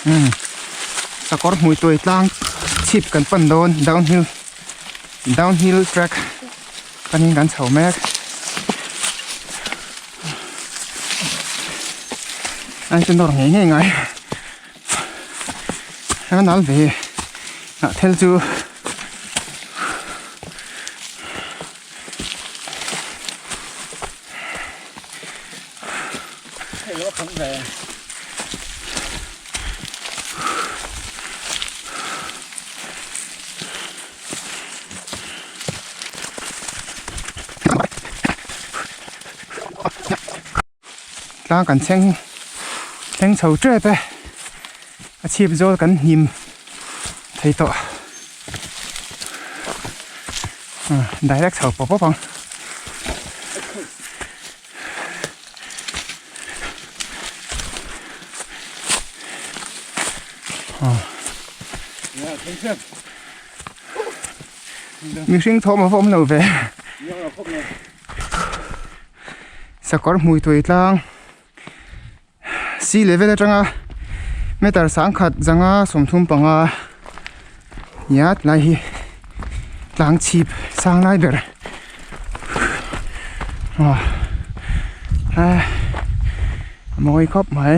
Umm sakawr hmui tuai tlang chhip kan pan dawn downhill downhill track panin kan chho mek a chu nawr ngei ngei ngai a nal ve hnah thel chu. Tlang kan thleng thleng chho tep e a chhip zawl kan hnim thei tawh direct chho pawp pawp ang. Mihring thawm a va awm lo ve. Sakawr hmui tuai tlang sea level atanga meter sangkhat zanga 35 nia tilai hi tlang chhip sang lai ber ah a mawi khawp mai.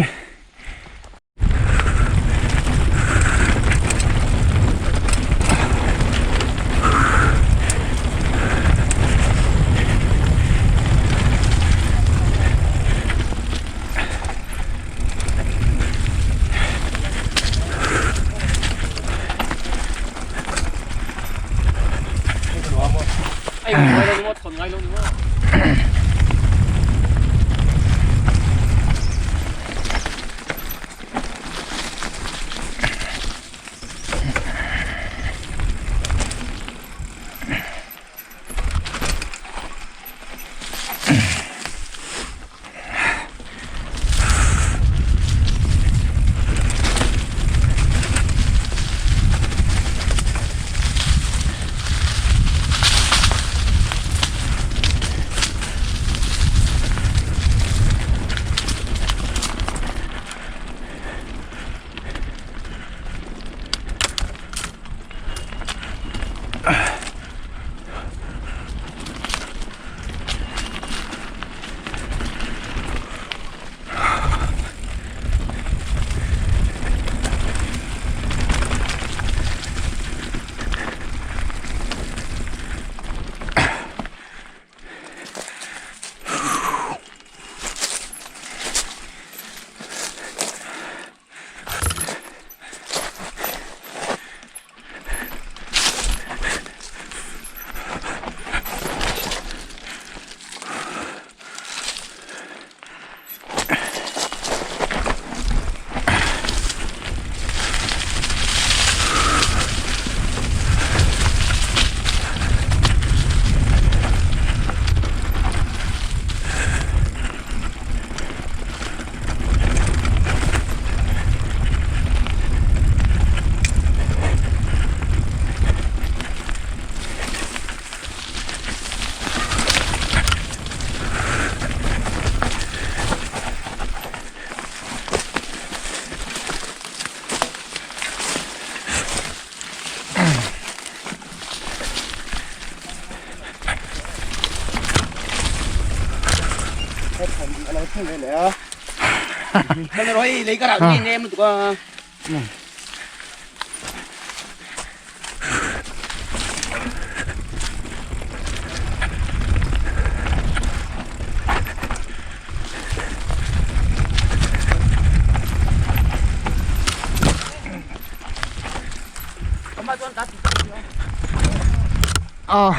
Ah.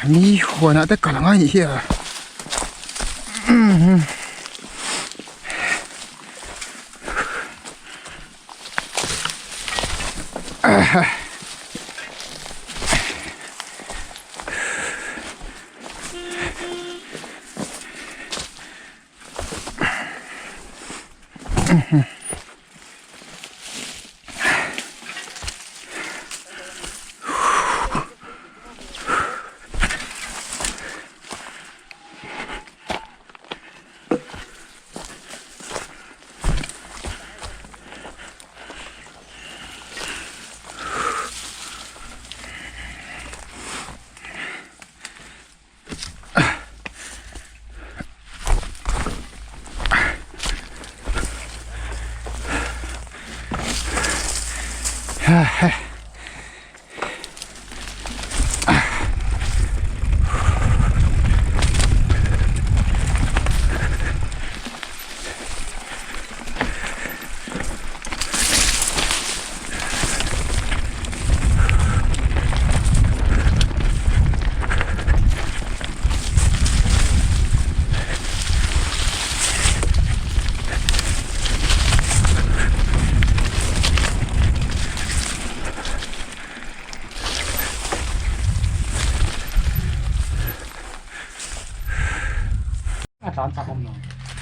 Mi huanah te kal angai nih hi a.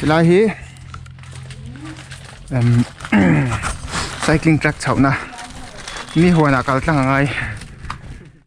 Tilai hi cycling track chhohna mi huanah kal tlang a ngai.